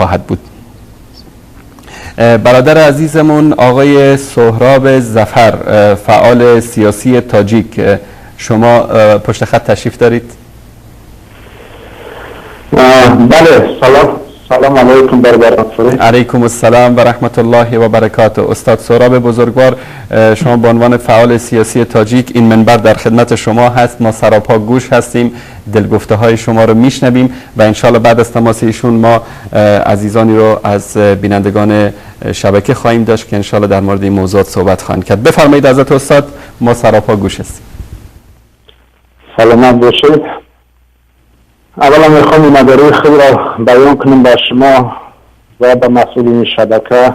خواهد بود. برادر عزیزمون آقای سهراب ظفر، فعال سیاسی تاجیک، شما پشت خط تشریف دارید؟ بله، سلام علیکم برادر. علیکم السلام و رحمت الله و برکاته. استاد سهراب بزرگوار، شما به عنوان فعال سیاسی تاجیک این منبر در خدمت شما هست. ما سراپا گوش هستیم، دلگفته های شما رو میشنویم و انشالله بعد از تماس ایشون ما عزیزانی رو از بینندگان شبکه خواهیم داشت که انشالله در مورد این موضوعات صحبت خواهند کرد. بفرمایید حضرت استاد، ما سراپا گوش هستیم. سلامت باشید. اولا میخوام مداری خود را بیان کنم به شما و به مسئولین شبکه.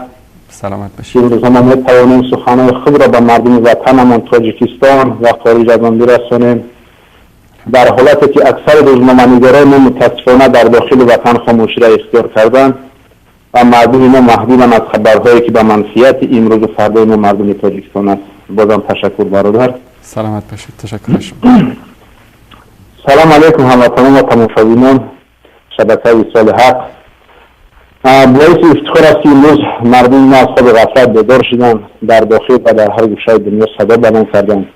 سلامت باشید. امروز ما میتوانیم سخنان خود را به مردم وطنمان تاجیکستان و خارج از آن برسانیم، در حالتی که اکثر روزنامه‌نگاران ما متاسفانه در داخل وطن خاموشی را اختیار کردند و مردم ما محرومند از خبرهایی که به منفعت امروز و فردای ما مردم تاجیکستان است. بازم تشکر برادر. سلامت باشید. تشکر شما. سلام علیکم هموطنان و تماشابینان شبکه وصال حق. باعث افتخار است که امروز مردم ما از خواب غفلت بیدار شدند، در داخل و در هر گوشه دنیا صدا بلند کردند،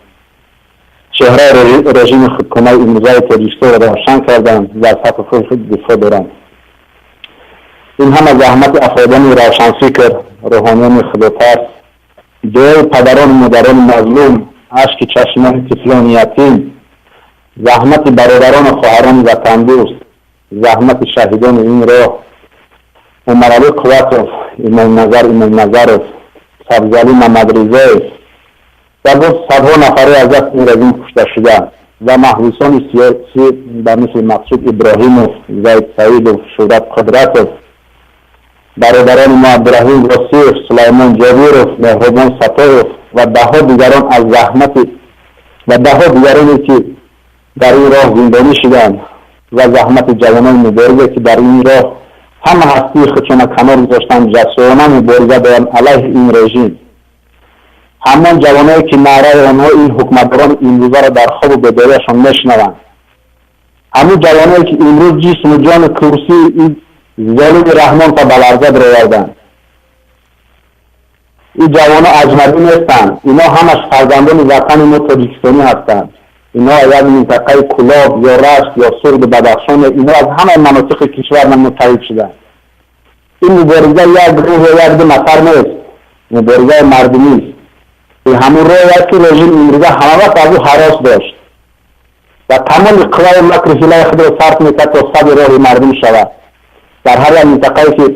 چهره رژیم خودکامه امروزه تاجیکستان را روشن کردند و از حق خود دفاع دارند. این همه زحمت افرادان روشنفکر، روحانیان خداترس، دعای پدران و مادران مظلوم، اشک چشمان طفلان یتیم، زحمت برادران و خواهران وطن دوست، زحمت شهیدان این راه، عمرعلی قوتов، امام نظر امام نظرов، سبزعلی محمدرضایف و باز صدها نفری از دست این رژیم کشته شده و محبوسان سیاسی به مثل مقصود ابراهیمов، زید سعیدов، شهرت قدرتов، برادران ما عبدالرحیم وصیف، سلیمان جابیروف، مهربان ستایف و دهها دیگران از زحمت و دهها دیگرانی که در این راه زندانی شدند و زحمت جوانان مبارزه که در این راه همه هستی خودشان کنار گذاشتند، جسورانه مبارزه دارند علیه این رژیم. همان جوانایی که نعره آنها این حکومتداران امروزه را در خواب و بیداریشان میشنوند، همون جوانایی که امروز جسم و جان کرسی این ظالم رحمان تا به لرزه درآوردند. این جوانها اجنبی نیستند، اینا همش فرزندان وطن ما تاجیکستانی هستند. اینا از یک منطقه کلاب یا رشت یا سرد بدخشان، اینا از همه مناطق کشور متحد شدند. این مبارزه یک روح و یک دو نفر نیست، مبارزه مردمی است. این همون روی است که رژیم امروزه همه وقت از او هراس داشت و تمام قوای مکر و حیله خود را صرف میکرد تا سد راه مردم شود. در هر یک منطقه‌ای که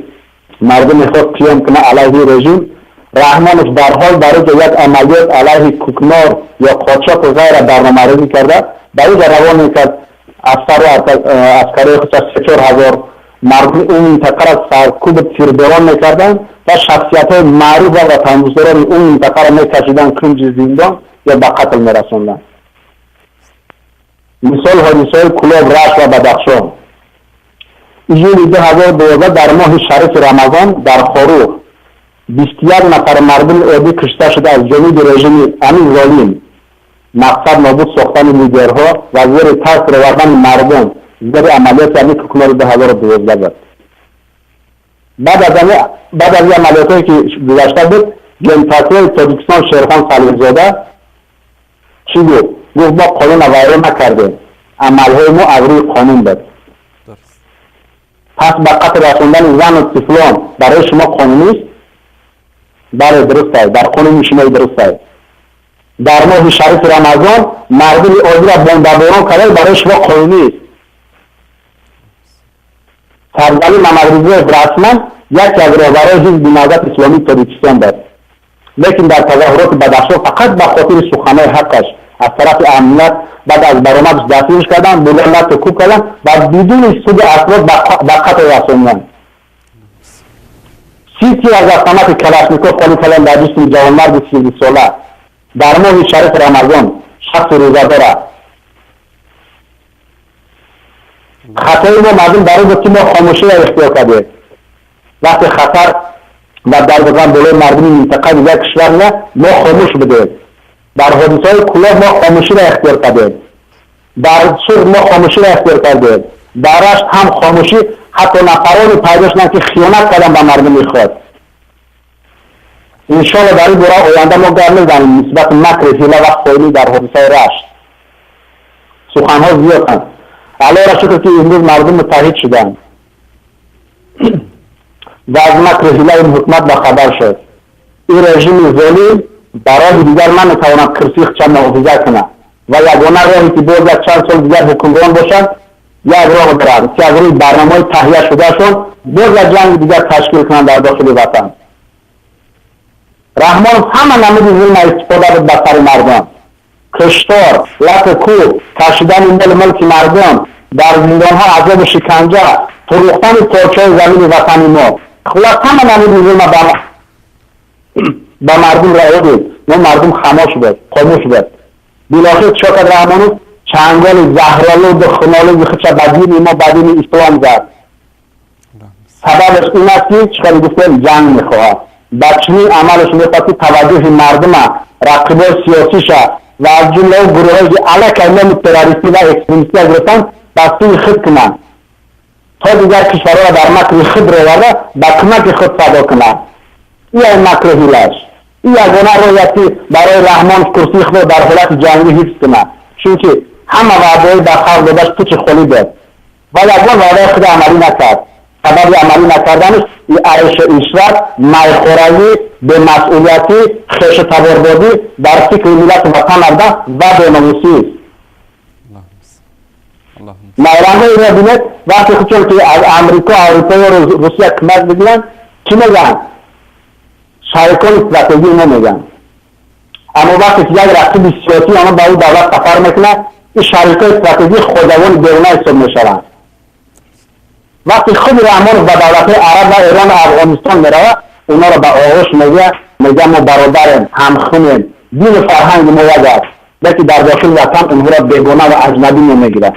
مردم میخواست قیام کنه علیه رژیم، رحمانش در حال برای یک عملیات علیه کوکنار یا قاچاق و غیره برنامه‌ریزی کرده، برای روان میکرد افسر و عسکرای خود 3-4 هزار مردم اون منطقه را سرکوب تیرباران میکردند و شخصیت های معروف و وطندوستان اون منطقه را میکشیدند کنج زندان یا به قتل میرساندند. مثال حادثه کلاب رشت و بدخشان. ایول 2012 در ماه شریف رمضان در خاروغ 21 نفر مردم عادی کشته شده از جانب رژیم امین ظالم. مقصد نابود ساختن لیدرها و زیر ترس آوردن مردم زیر عملیات امین کوکنار 2012 بود. بعد از این عملیاتایی که گذشته بود، گنپرکتور تاجیکستان شیرخان سلیمزاده چی گفت؟ گفت ما قانون ویران نکردیم، عملهای ما از روی قانون بود. پس به قتل رساندن زن و طفلان برای شما قانونی است؟ بله درست است، در قانون شما درست است. در ماه شریف رمضان مردم عادی را بمباران کردن برای شما قانونی است. سرزلی محمدرضا رسما یکی از رهبران حزب نهضت اسلامی تاجیکستان بود، لیکن در تظاهرات بدخشان فقط به خاطر سخنان حقش از طرف امنیت بعد از برآمدش دستگیرش کردن، بلند لط و کوب کردن و بدون سود اسناد به قتل رساندن. 30 تیر از افغانات کلاشنیکوف خالی کردن در جسم جوانمرد 32 ساله در ماه شریف رمضان، شخص روزه‌دار. خطای ما مردم برای بود که ما خاموشی را اختیار کردیم. وقتی خطر و در واقع بالای مردم منطقه دیگر کشور نه، ما خاموش بودیم. در حادثه‌های کلاه ما خاموشی را اختیار کردیم، در سرد ما خاموشی را اختیار کردیم، در رشت هم خاموشی. Ҳатто нафароне пайдо шуданд, ки хиёнат карданд ба мардуми худ. Иншоалло, дар ин бора оянда мо гап мезанем. Нисбати макри, ҳила ва хоинӣ дар ҳодисаи Рашт суханҳо зиёданд. Аллоҳро шукр, ки имрӯз мардум муттаҳид шуданд ва аз макру ҳилаи ин ҳукумат бахабар шуд. Ин режими золим ба роҳи дигар наметавонад кирсии худша муҳофизат кунад ва ягона роҳе, ки боз як чанд сол дигар ҳукмрон бошад, як роҳ дорад, ки аз рӯи барномаҳои таҳия шудаашон боз як ҷанги дигар ташкил кунанд дар дохили ватан. Раҳмонов ҳама намуди зулма истифода буд ба сари мардум: куштор, лату кӯб, кашидани моли мулки мардум, дар зиндонҳо азобу шиканҷа, фурӯхтани порчаҳои замини ватани мо. Хуллас, ҳама намуди зулма ба мардум раво дид, но мардум хамош буд, хомӯш буд. Билохир чо кард Раҳмонов? Чанголи заҳролуду хунолуди худша ба дини мо, ба дини ислом зад. Сабабаш ин аст, ки чӣ хеле гуфтем, ҷанг мехоҳад. Ба чунин амалаш мехоҳад, ки таваҷҷӯҳи мардума, рақибои сиёсиша ва аз ҷумла ӯ гурӯҳое, ки аллакай номи террористӣ ва экстремистӣ гирифтанд, ба сӯи худ кунанд, то дигар кишварҳоро дар макри худ роварда, ба кӯмаки худ фадо кунад. Ин макру ҳилаш, ин ягона роҳе аст, ки барои Раҳмон курсии худро дар ҳолати ҷангӣ ҳифз кунад, чунки ҳама ваъдаҳои ба халқ додаш пучи холӣ дод ва ягон ваъдаи худро амалӣ накард. Сабаби амалӣ накарданаш айшу ишрат, майхӯрагӣ, бемасъулиятӣ, хешу таборбозӣ, дар фикри миллату ватан набуда ва беномусист. Найрангҳои инро бинед: вақте худшон ки аз Амрико, Аврупо ё Русия кӯмак бигиранд, чӣ мегӯянд? Шарикони стратегии мо мегӯянд. Аммо вақте ки як рақиби сиёсии онҳо ба ӯ давлат сафар мекунад, ин шарикои стратегии хоҷагони беруна ҳисоб мешаванд. Вақте худи Раҳмонов ба давлатҳои араб ва Эрону Афғонистон меравад, онҳоро ба оғӯш мегирад, мегӯяд: «Мо бародарем, ҳамхунем, дину фарҳанги мо як аст», лекин дар дохили ватан онҳоро бегона ва аҷнабӣ мегирад.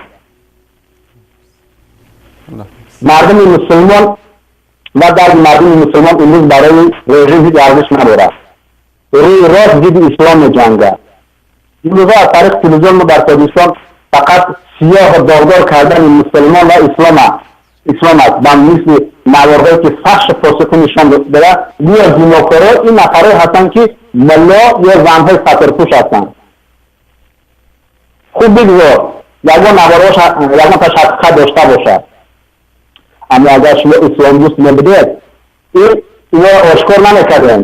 Мардуми мусулмон ва дарди мардуми мусулмон имрӯз барои режим ҳеҷ арзиш надорад. Рӯи рост зидди ислом меҷангад. Имрӯза аз тариқи телевизион мо дар Тоҷикистон фақат сиёҳу доғдор кардани мусулмон ва ислом аст, ба мисли наворҳое, ки фаҳшу фосиқӣ нишон додад. Гӯё зинокоро ин нафарое ҳастанд, ки мулло ё занҳои сатирпӯш ҳастанд. Хуб, бигзор ягон наворҳош ягон ҳақиқат дошта бошад, аммо агар шумо исломдӯст мебудед, инро ошкор намекардем,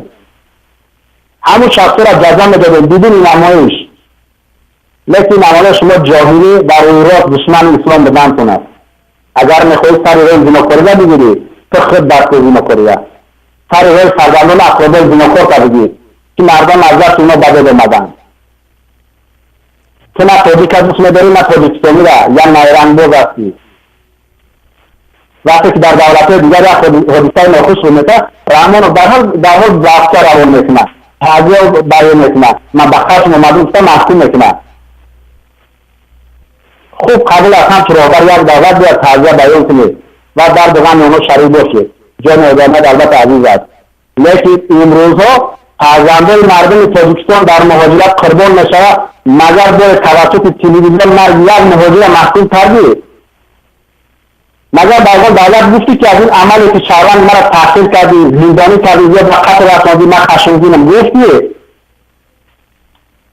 ҳамун шахсҳоро ҷазо медодем бидуни намоиш. Лекин амалҳои шумо ҷоҳилӣ ва рӯйрост душмани ислом будантон аст. Агар мехоҳӣ сари роҳи зинокорида бигирӣ, ту худ даст зинокорида, сари роҳи фарзандону ақробои зинокорта бигир, ки мардон аз дасти ино ба дод омаданд. Ту на тоҷика дӯст медорӣ, на тоҷикистонира, я найрангбоз ҳастӣ. Вақте ки дар давлатҳои дигар як ҳодисаи нохуш рӯй метавад, Раҳмонов дарҳол вафта равон мекунад, таъзия баён мекунад, ман ба хашм омадум гуфта маҳкум мекунад. Хуб, қабул аст, ҳамчун роҳбар як давлат бояд таъзия баён кунед ва дарду ғами онҳо шарик бошед. Ҷони одамият албатта азиз аст, лекин имрӯзҳо фарзандои мардуми Тоҷикистон дар муҳоҷират қурбон мешавад. Магар бояд тавассути телевизион марги як муҳоҷира маҳкум кардӣ? Магар ба ягон давлат гуфтӣ, ки аз ин амале, ки шаҳрванди маро таҳқир кардӣ, зиндонӣ кардӣ ё ба қатл расондӣ, ман хашмгинам, гуфтӣ?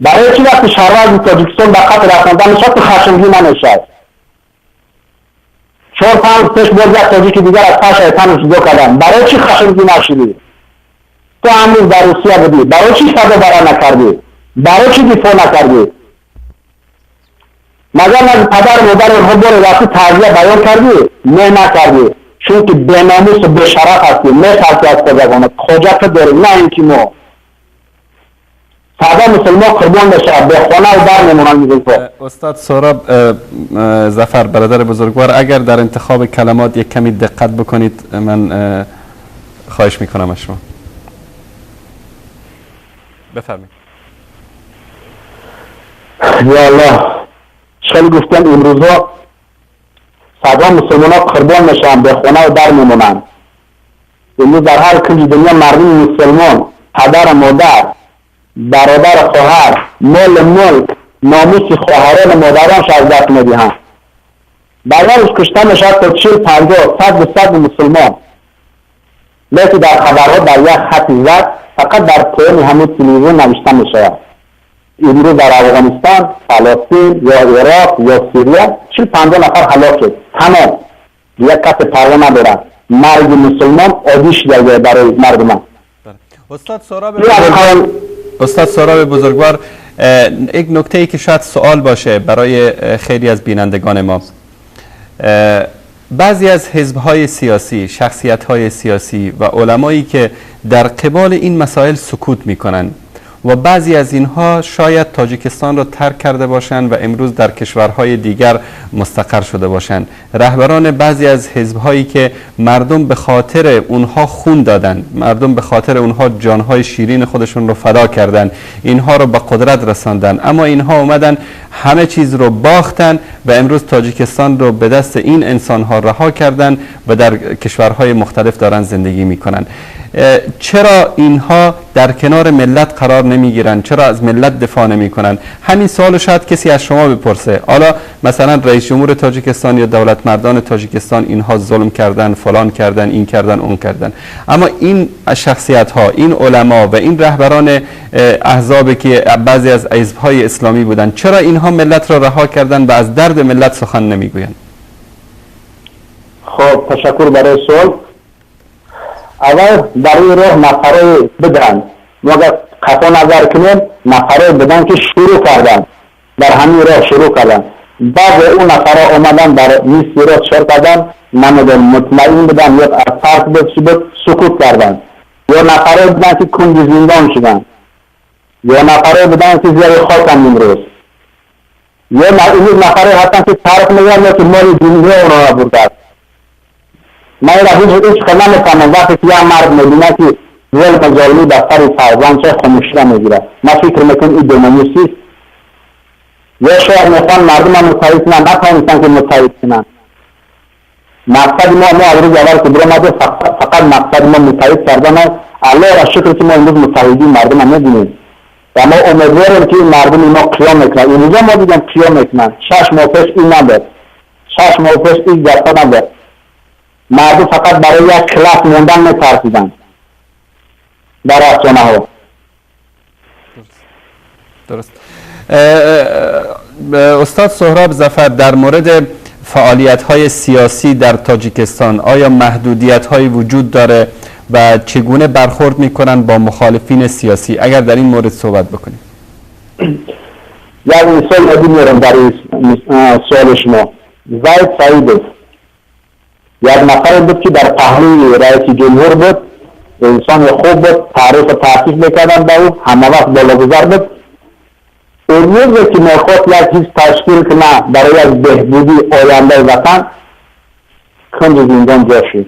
Барои чӣ вақти шаҳрванди Тоҷикистон ба қатл расонда мешавад, ту хашмгин намешавад? 4-5 пеш боз як тоҷики дигар аз пашаи танаш ҷудо карданд. Барои чӣ хашмгин нашудӣ? Ту ҳамрӯз дар Русия будӣ, барои чӣ садо бара накардӣ? Барои чӣ дифоъ накардӣ? Магар назди падару модари онҳо боре рафтӣ, таъзия баён кардӣ? Не, накардӣ, чунки беномусу бешараф ҳастӣ, метарсӣ аз хоҷагона. Хоҷа ту дорӣ, на ин ки мо. Садо мусулмон қурбон мешавад, бехонаву дар мемонанд мизулфо. استاد سهراب ظفر، برادر بزرگوار، اگر در انتخاب کلمات یک کمی دقت بکنید، من خواهش میکنم از شما. بفرمایید. یا الله، خیلی گفتم، امروزها صدها مسلمان ها قربان میشن، به خانه و در میمونند. امروز در هر کنج دنیا مردم مسلمان، پدر و مادر، برادر و خواهر، مال، ملک، ناموس خواهران و مادرانش از دست میدهند. Дар як рӯз кушта мешавад то 40, 50, 100, 200 мусулмон. Лекин дар хабарҳо дар як хати зад фақат дар поёни ҳамин телевизион навишта мешавад: имрӯз дар Афғонистон, Фаластин ё Ироқ ё Сирия 40, 50 нафар ҳалок шуд. Тамом, дигар касе парво надорад. Марги мусулмон оддӣ шуда барои мардуман. استاد سهراب بزرگوار، یک نکته ای که شاید سوال باشه برای خیلی از بینندگان ما، بعضی از حزب‌های سیاسی، شخصیت‌های سیاسی و علمایی که در قبال این مسائل سکوت می‌کنند و بعضی از اینها شاید تاجیکستان را ترک کرده باشند و امروز در کشورهای دیگر مستقر شده باشند، رهبران بعضی از حزب‌هایی که مردم به خاطر اونها خون دادن، مردم به خاطر اونها جانهای شیرین خودشون رو فدا کردن، اینها رو به قدرت رساندن، اما اینها اومدن همه چیز رو باختن و امروز تاجیکستان رو به دست این انسانها رها کردن و در کشورهای مختلف دارن زندگی میکنن. چرا اینها در کنار ملت قرار نمیگیرن؟ چرا از ملت دفاع نمیکنن؟ همین سوال شاید کسی از شما بپرسه. حالا مثلا رئیس جمهور تاجیکستان یا دولت مردان تاجیکستان اینها ظلم کردن، فلان کردن، این کردن، اون کردن، اما این شخصیت ها، این علما و این رهبران احزاب که بعضی از حزب های اسلامی بودن، چرا اینها ملت را رها کردن و از درد ملت سخن نمیگویند؟ خب، تشکر برای سوال. اول در این راه نفرای بدن، ما اگر خطا نظر کنیم نفرای بدن که شروع کردن در همین راه شروع کردن، بعد اون نفرها اومدن در نیستی راه چهار کردن، نمیدونم مطمئن بودن یا از ترس بود چی بود، سکوت کردن. یا نفرای بودن که کنج زندان شدن، یا نفرای بودن که زیر خاکن امروز، یا نفرای هستن که ترک میگن یا که مال دنیا اونا را برده. من را هیچ خیلی نمیفهمم وقتی که یه مرد میبینه که ظلم ظالمی به سر فرزند چه خاموشی را میگیره، من فکر میکنم این دومانیستی است. یا شاید میخوان مردم هم متحد کنن، نتوانستن که متحد کنن. مقصد ما از روز اول که برآمده فقط مقصد ما متحد کردن است. الله را شکر که ما امروز متحدین مردم هم میبینیم و ما امیدواریم که این مردم اینا قیام میکنن. امروز ما دیدیم قیام میکنن. 6 ماه پیش این نبود، 6 ماه پیش این گپا نبود. مردم فقط برای یک کلاس موندن میترسیدن در رسانه ها. درست. استاد سهراب ظفر، در مورد فعالیت های سیاسی در تاجیکستان آیا محدودیت های وجود داره و چگونه برخورد میکنن با مخالفین سیاسی؟ اگر در این مورد صحبت بکنیم. یک مثال عادی میارم برای سوال شما. زاید سعیدوف یک نفر بود که در پهلوی رئیس جمهور بود، انسان خوب بود، تعریف و تحقیق میکردن به او، همه وقت بالاگذر بود. اون روزی که میخواست یک چیز تشکیل کنه برای یک بهبودی آینده وطن، کنج زندان جا شد.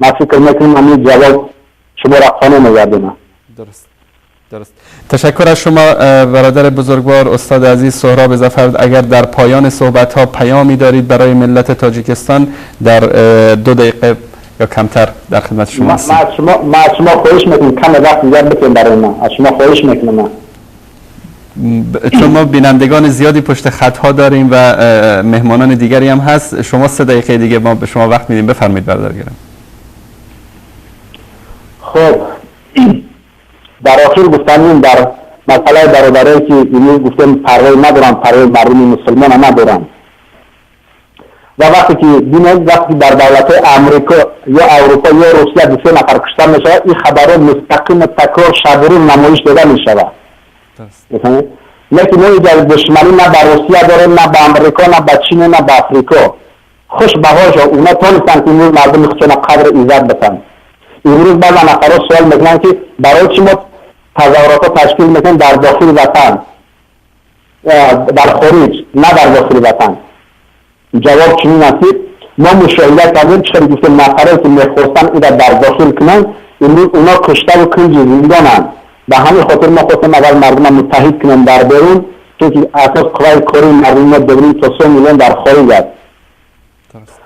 من فکر میکنم همین جواب شما را قانع میگردونه. درست. تشکر از شما برادر بزرگوار استاد عزیز سهراب ظفر. اگر در پایان صحبت ها پیامی دارید برای ملت تاجیکستان در 2 دقیقه یا کمتر در خدمت شما هستیم. ما از شما خواهش میکنم کم وقت دیگر بتونیم برای ما. از شما خواهش میکنم. چون ما بینندگان زیادی پشت خطها داریم و مهمانان دیگری هم هست، شما 3 دقیقه دیگه ما به شما وقت میدیم. بفرمایید برادر گرامی. خب در آخر گفتم در مسئله برادرایی که امروز گفتم پروای ندارم، پروای مردم مسلمان هم ندارم. و وقتی که ببینید وقتی در دولت امریکا یا اروپا یا روسیه 2 نفر کشته میشه، این خبرها مستقیم تکرار شب و روز نمایش داده میشود. لیکن ما اینجا دشمنی نه به روسیه داریم، نه به امریکا، نه به چین، نه به افریقا. خوش به حالشان اونا تونستن که امروز مردم خودشون قدر عزت بدن. امروز بعضی نفرها سوال میکنن که برای چی ما تظاهرات تشکیل میکنیم در داخل وطن، در خارج، نه در داخل وطن. جواب چنین است: ما مشاهده کردیم چرا گفتیم نفرایی که میخواستن این را در داخل کنن امروز اونا کشته و کنج زندانند. به همین خاطر ما خواستیم اول مردم متحد کنیم در بیرون، چون که اساس قوای کاری مردم ما 2 تا 3 میلیون در خارج است.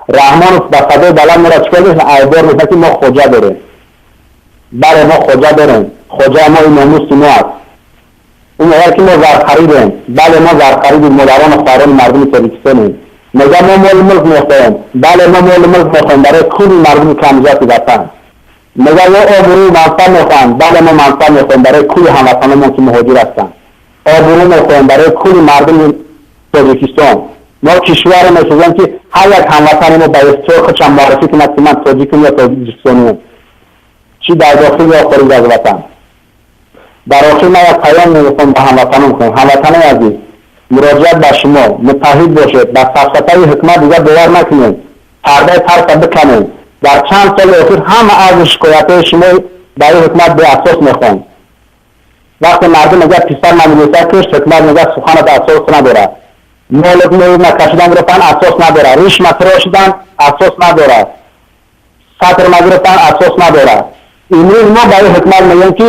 رحمان به صدای بلند ما را چکار میکنه؟ ایبار میکنه که ما خوجه داریم. بله ما خوجه داریم، خوجه ما این ناموس ما است. اون میگه که ما زرخریدیم. بله ما زرخریدیم، مادران و خواهران مردم تاجیکستانیم. Мегӯяд, мо моли мулк мехоҳем. Бале, мо моли мулк мехоҳем барои кулли мардуми камбизоати ватан. Мегӯяд, ё обрӯи мансаб мехоҳанд. Бале, мо мансаб мехоҳем барои кулли ҳамватанонмон, ки муҳоҷир ҳастанд. Обрӯ мехоҳем барои кулли мардуми Тоҷикистон. Мо кишваре месозем, ки ҳар як ҳамватани мо ба ифтихор худшам муаррифӣ кунад, ки ман тоҷикам ё тоҷикистониям, чӣ дар дохил ё хориҷ аз ватан. Дар охир ман як паём мехоҳам ба ҳамватанон кунам. Ҳамватанои азиз, муроҷиат ба шумо: муттаҳид бошед, ба сафсатаи ҳукумат дигар бовар накунед, пардаи тарса биканед. Дар чанд соли охир ҳама арзу шикоятҳои шумо ба ин ҳукумат беасос мехонд. Вақте мардум мегӯяд, писар мамилиса кушт, ҳукумат мегӯяд, суханат асос надорад. Молик накашидан гирифтан асос надорад, риш матрошидан асос надорад, сатр нагирифтан асос надорад. Имрӯз мо ба ин ҳукумат мегӯем, ки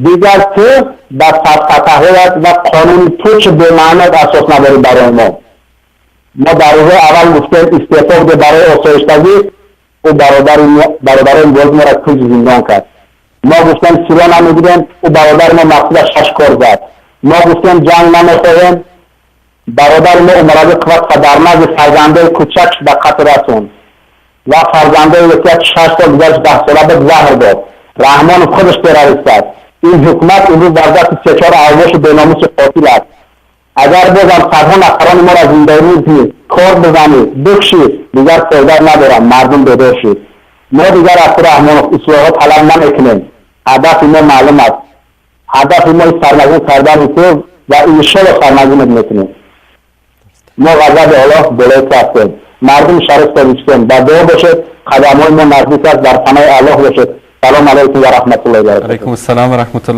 дигар ту ба сафсатаҳоят ва қонуни пуч бемаънот асос надорӣ барои мо. Мо дар рӯзҳои аввал гуфтем, истеъфо бде барои осоиштагӣ. Ӯ бародарои боз моро куҷ зиндон кард. Мо гуфтем, сило намегирем, ӯ бародари мо Мақсуда шаш кор зад. Мо гуфтем, ҷанг намехоҳем, бародари мо Умарали Қувват дар назди фарзандои кӯчак ба қатл расонд ва фарзандои як 6 сол, дигараш 10 сола буд, заҳр дод. Раҳмонов худаш террорист аст. Ин ҳукумат имрӯз дар дасти сечор авбошу беномуси қотил аст. Агар бозам садҳо нафарони моро зиндонӣ кунӣ, кор бизанӣ, бикшӣ, дигар фоида надорам. Мардум бедор шуд. Мо дигар аз Раҳмонов ислоҳот талаб намекунем. Ҳадафи мо маълум аст. Ҳадафи мо сарнагун кардани ту ва иншолло сарнагунат мекунем. Мо ғазаби Аллоҳ болои ту ҳастем. Мардуми шариф Тоҷикистон, ба дуо бошед, қадамҳои мо наздик аст. Дар паноҳи Аллоҳ бошед. Салом алайкум ва раҳматуллоҳи ва баракатуҳ. Алайкум ассалом ва раҳматуллоҳ.